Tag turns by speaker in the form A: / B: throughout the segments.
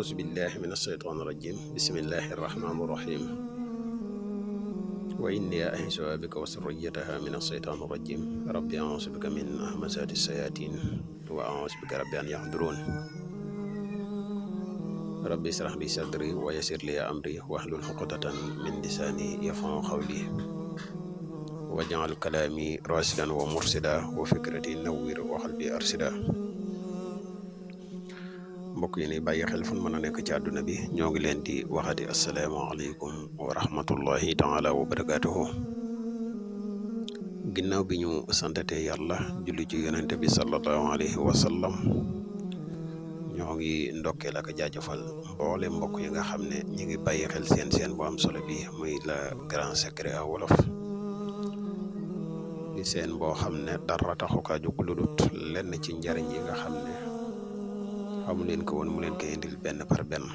A: أعوذ بالله من الشيطان الرجيم بسم الله الرحمن الرحيم وإني أعيذها بك وذريتها من الشيطان الرجيم ربي أعوذ بك من همزات الشياطين وأعوذ بك ربي أن يحضرون ربي اشرح لي صدري ويسر لي أمري واحلل عقدة من لساني يفقهوا قولي واجعل كلامي راشدا ومرشدا وفكرتي نوّر وقلبي أرشدا mbokk yi ni bàyyi xel fu mën a nekk ci àdduna bi ñoo ngi leen di waxati asalaamaaleykum wa rahmatullahi taala wa barakaatuhu ginnaaw bi ñu santatee yàlla julli ci yonente bi sallallahu alayhi wa sallam ñoo ngi ndokkeel ak jaajëfal mboole mbokk yi nga xam ne ñi ngi bàyyi xel seen bu am solo bi muy le grand secret en wolof di seen boo xam ne dara taxu kaa jóg lu dut lenn ci njariñ yi nga xam ne xamu leen ko woon mu leen koy indil benn par benn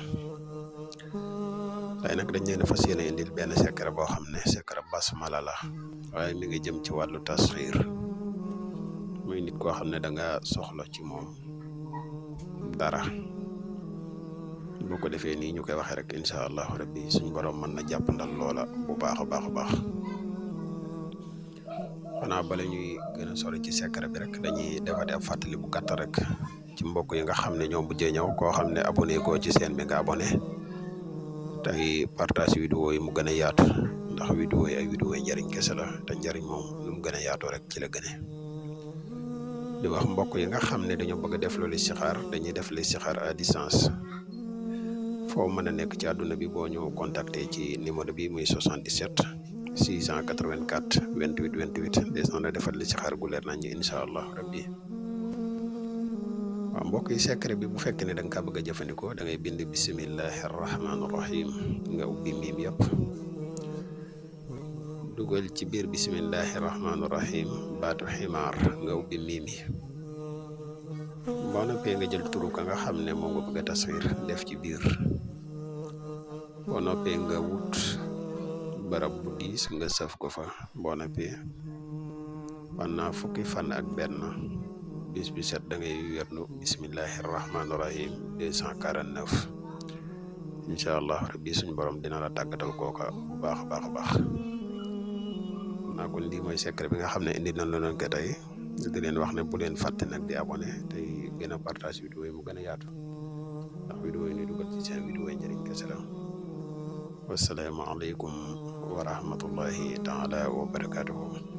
A: tey nag dañ leen fas yéene indil benn secret boo xam ne secret basmala la waaye mi ngi jëm ci wàllu tasxiir muy nit koo xam ne da nga soxla ci moom dara bu ko defee nii ñu koy waxee rek incha allahu rabbi suñ borom mën na jàppandal loola bu baax a baax xanaa bala ñuy gën a sori ci secret bi rek dañuy defati ab fàttali bu gàtt rek ci mbokk yi nga xam ne ñoom bu jee ñëw koo xam ne abonné koo ci seen bi nga abonné tey partage vidéo yi mu gën a yaatu ndax vidéo yi ay vidéo yi njariñ kese la te njariñ moom lu mu gën a yaatoo rek ci la gëne di wax mbokk yi nga xam ne dañoo bëgg a def loolu listixaar dañuy def listixaar à distance foo mën a nekk ci àdduna bi boo ñu contacté ci numéro bi muy 77 684 28 28 des na defal listixaar gu leer nañ incha allah rabbi waaw mbokk yi secret bi bu fekkee ne da nga kaa bëgg a jëfandikoo da ngay bind bisimillahi rahmaani rahim nga ubbi miim yëpp dugal ci biir bisimillahi rahmaani rahim baatu ximaar nga ubbi miim yi boo noppee nga jël turu ka nga xam ne moom nga bëgg a tasxiir def ci biir boo noppee nga wut barab bu diis nga saf ko fa boo noppee pendant fukki fan ak benn bis bi set da ngay wernu bismillahi rahmaani rahim 249 incha allah rabbi suñ borom dina la tàggatal kooka bu baax a baax naa kon lii mooy secret bi nga xam ne indi nañ la doon ko tey di leen wax ne bu leen fàtte nag di abonné tey gën a partage vidéo yi mu gën a yaatu ndax vidéo yi ñuy dugal ci seen vidéo yi njëriñ kese la wassalaamu aleykum wa rahmatullahi taala wa barakatuhu